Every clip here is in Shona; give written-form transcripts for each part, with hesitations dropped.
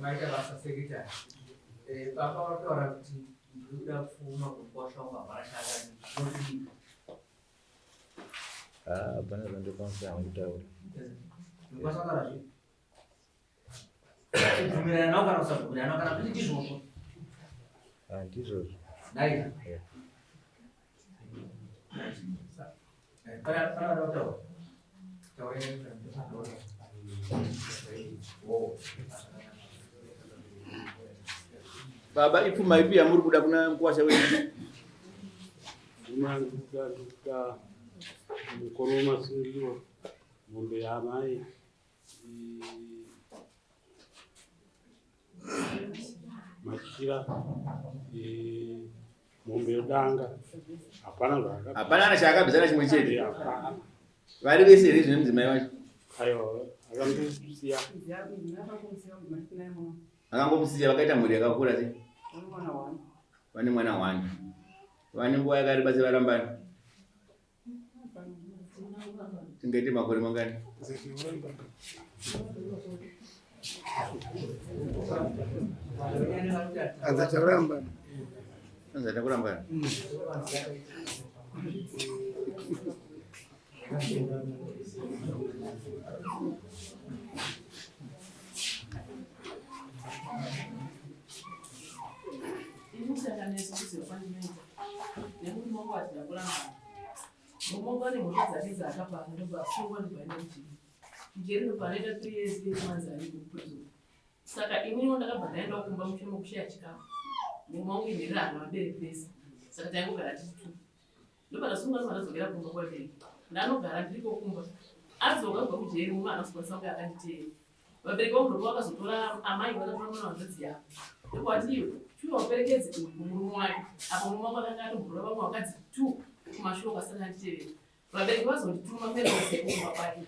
Maita basa secretary. Eh, baba vataura kuti ndiri kuda pfuma kukwasha wangu hapana chaakandii. Ah, hapana zvandokwanisa hangu kutaura. Ndokwanisa kutaura zve. Kubvumirana nawo kana kusabvumirana nawo kana kuti ndizvozvo. Ah, ndizvozvo. Dai. Yeah. Pana pana kutaura. Taura. Oh. Baba, ipfuma ipi yamuri kuda kuna mukuwasha wenyu? Ndikuda mukono wemasungiro, mombe yaamai, machira, mombe yedanga. Hapana zvaakabvisa. Hapana kana chaakabvisa na chimwe chete. Hapana. Vari vese here zvine mudzimai wacho? Aiwa, akangosiya. Akangomusiya vakaita mhuri yakakura sei? Vane mwana one. Vane nguva yakareba sevarambani? Tingaite makore mangani? Anza takurambana. Anza takurambana. Saka ininiwo ndakabva ndaendawo kumba mushure mekushaya chikafu. Mumwe wangu inherera hana vabereki vese. Saka taingogara tiri two. Ndopandasungwa ndobva ndadzokera kumba kuvabereki. Ndanogara ndiriko kumba. Adzoka kubva kujeri murume haana kuzokwanisa kunge akanditeera. Vabereki vangu ndopa vakazotora amai vakatora mwana wanzvadzi yavo. Ndopavati iwe shuwa uperekedze uyu kumurume wake. Apa murume wangu akanga atomborora vamwe vakadzi two kumashure uko asati anditevera. Vabereki vazondituma kuenda usiku kumba kwake.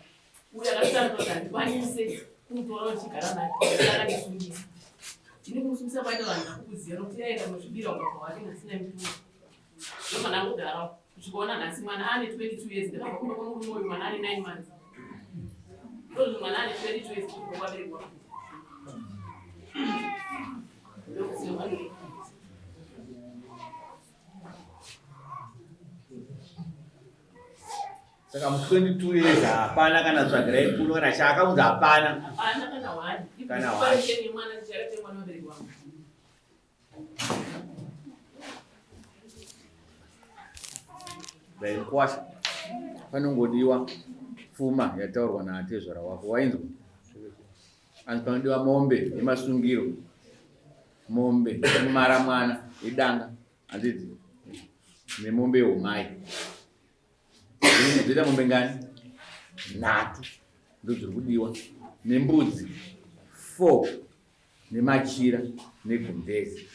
Uyo akatanga kuti handikwanise kumutora ndichigara naye. Akandisungisa. Ini kumusungisa kwaita vanhu vakukuziva nokuti aenda kunozvibira ubaba hwake nasina mitumo. Ndobva ndangogara kusvikaona nhasi mwana ane 22 years ndakabva kumba kwemurume uyu mwana ane 9 months. Ndozvo mwana ane 22 years kubva kwabereki wangu. Ndokuziva kwandiri. Saka mu 22 years hapana kana tsvagirai kuno kana chaakaunza hapana. Hapana kana one. Kana one. Mwana chakatengwa nevabereki vangu. Zvainkwasha panongodiwa pfuma yataurwa naatezvara wako wainzwa anzi panodiwa mombe yemasungiro mombe yekumara mwana yedanga handiti nemombe yeumai dzoita mombe ngani nhatu ndodziri kudiwa nembudzi four nemachira negumbezi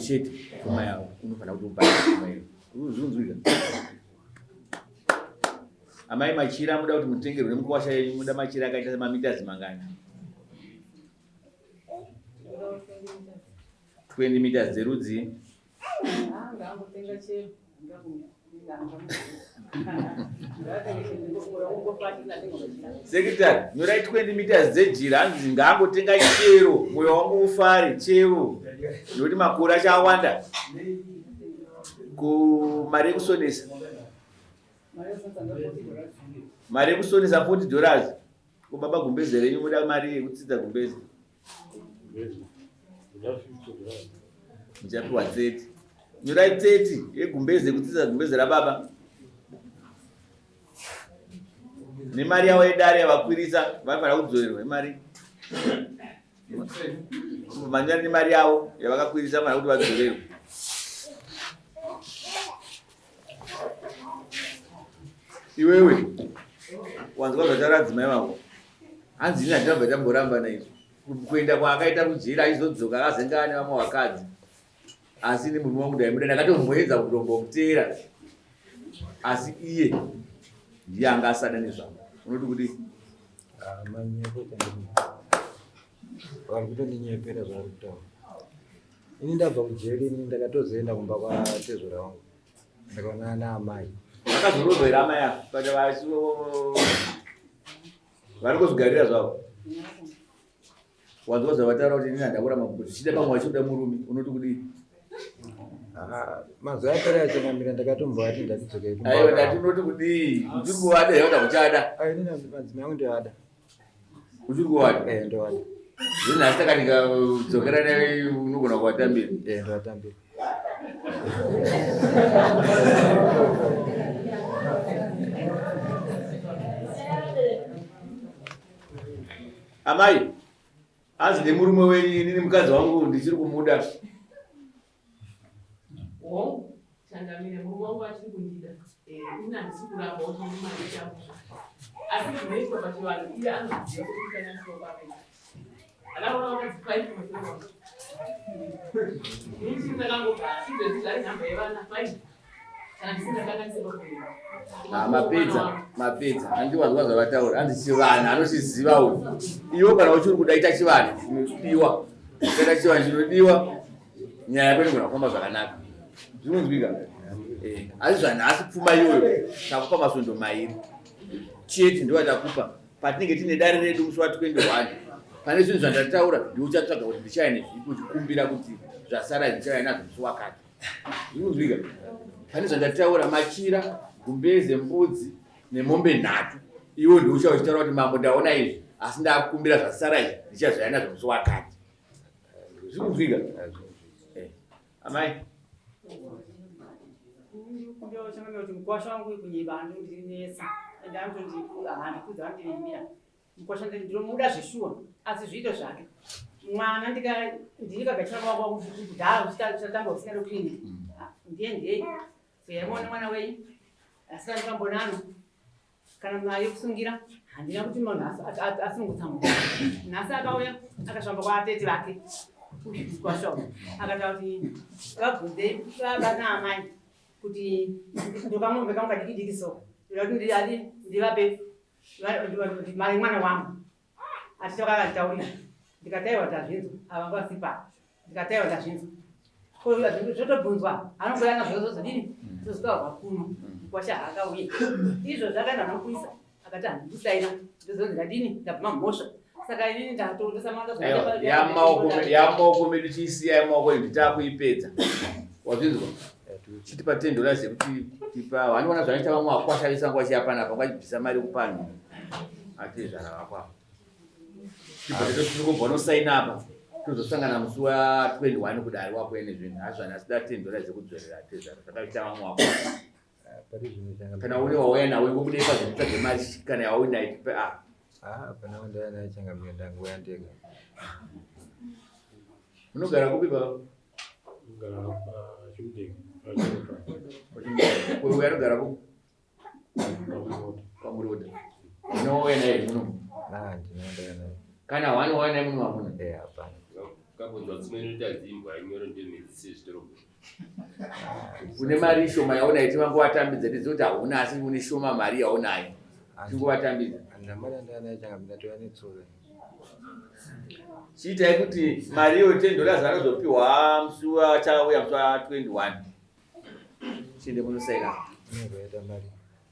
chete pfuma yavo unofanira kuti ubhadhare pfuma iyo zvikunzwika amai machira muda kuti mutengerwe nemukuwasha yenyu muda machira akaita semamitazi mangani 20 meters dzerudzi Secretary, nyorai 20 meters dzejira hanzi ngaangotenga chero mwoyo wangu ufare chero nekuti makore acho awanda ko mari yekusonesa mari yekusonesa 40 dollars ko baba gumbeze renyu moda mari yekutsitsa gumbeze muchapiwa 30 nyorai 30 yegumbeze yekutsitsa gumbeze rababa nemari yavo yedare yavakwirisa vanofanira kudzorerwa imari manyora nemari yavo yavakakwirisa vanofanira kuti vadzorerwe iwewe wanzwa zvataura dzimai vako hanzi ini handinabva tamborambana izvo kuenda kwaakaita kujeri achizodzoka akazenge ane vamwe vakadzi asi ini murume wangu ndaimuda ndakatomboedza kutombomuteera asi iye ndiye anga asada nezvangu unoti kuti ah, vari kutondinyepera zvavari kutaura ini ndabva kujeri ini ndakatozoenda kumba kwatezvura wangu ndakaonana naamai vakazoroorwa here amai ava but vari kuzvigarira zvavo Wanzwa zvavataura kuti inini handakura makumbo zvichida pamwe vachikuda murume unoti kudii? Ah, mazuva apera achangamira ndakatombovati ndatidzokei kumba. Aiwa ndati unoti kudii? Uchiri kuvada here kana uchada? Ah, inini madzimai angu ndovada. Uchiri kuvada? Eh, ndovada. Zvino nhasi takati dzokera naye unogona kuvatambira. Eh, ndovatambira. Amai, hanzi nemurume wenyu inini mukadzi wangu ndichiri kumuda. Hongu, changamire, murume wangu achiri kundida. Eh, ini handisi kuramba kuti mari changu. Asi zvinoitwa pachivanhu iye anoziva kuti kukanganiswa kwake. Akaona vakadzi five kumashure kwangu. Ini ndakangogara, izvezvi zvari nhamba yevana five. Kana ndisingakanganise pakuverenga. Ah, mapedza mapedza handiwazwa zvavataura hanzi chivanhu anochiziva uyu iwe kana uchiri kuda ita chivanhu chinodiwa ukaita chivanhu chinodiwa nyaya yako inogona kufamba zvakanaka zvinonzwika eh, asi zvanhasi pfuma iyoyo takupa masvondo mairi chete ndiwo atakupa patinenge tine dare redu musi wa 21 pane zvinhu zvandataura ndiwe uchatsvaga kuti ndichaya nezvipi uchikumbira kuti zvasara ndichaya nazvo musi wakati zvinonzwika pane zvandataura machira gumbeze mbudzi nemombe nhatu iwe ndiwe uchaya uchitaura kuti mambo ndaona izvi asi ndakumbira zvasara izvi ndichazvaya nazvo musi wakati zvikunzwika eh, amai kuti mukwasha wangu kunyiba andondinetsa ende anotondikudza anondivimira mukwasha ndinomuda zveshuwa asi zviito zvake mwana ndikagachira kwakwa kudhara uchatanga usina kuclinic mm. ah, ndiye ndiye soyaimuona mwana wenyu asi andikambonano kana mari yekusungira handina kuti munhu asunungutsa munhu nhasi akauya akasvamba kwaatete vake kwasha akataura kuti vabvunze baba naamai kuti ndokamombe kangu kadikidiki so ndoda kuti ndiadi ndivape mari mwana wangu atitokakanditaurira ndikataiwa tazvinzwa ava vasipa ndikataiwa ndazvinzwa zvotobvunzwa anongouya nazvo zvozodini tozitaurwa kuno kwasha haakauye izvo zvakaenda nokuisa akati handikusaina ndozonzi ndadini ndabvuma mhosva saka inini ndatosamaaamaoko medu chiisiya yamaoko edu takuipedza wazvinzwa chitipa ten dollars yekuti tipa vanoona zvanoita vamwe vakwasha vesango vachiya panapa ngachibvisa mari yekupanhu atezvara vakwavo tibva nosaina apa tozosangana musi wa 21 kudari wakuya nezvinhu hazvana asi da 10 dollars dzekudzorera tezvara zvakaita vamwe wako kana une wauya nawo ingobude ipapo kutsvage mari kana yauinayo tipe a ah, pana wandauya naye changamire ndanguya ndega munogara kupi baba uyu anogara kupi Pamuroda. Unouya naye muno. Ah, ndinoenda naye. Kana wani wauya naye muno hamuna. Eh, hapana. Kabonzwa dzimwe inoita dzimbwa inyoro ndomedzise zvitoro. Une mari shoma yaunayo tivangovatambidza tizive kuti hauna asi une shoma mari yaunayo. Tingovatambidza. Handina mari yandauya nayo changamire ndatouya netsoro. Chiitai kuti mari iyoyo 10 dollars anozopiwa musi wachauya musi wa 21. Chiende kunosaina. Inenge yaita mari.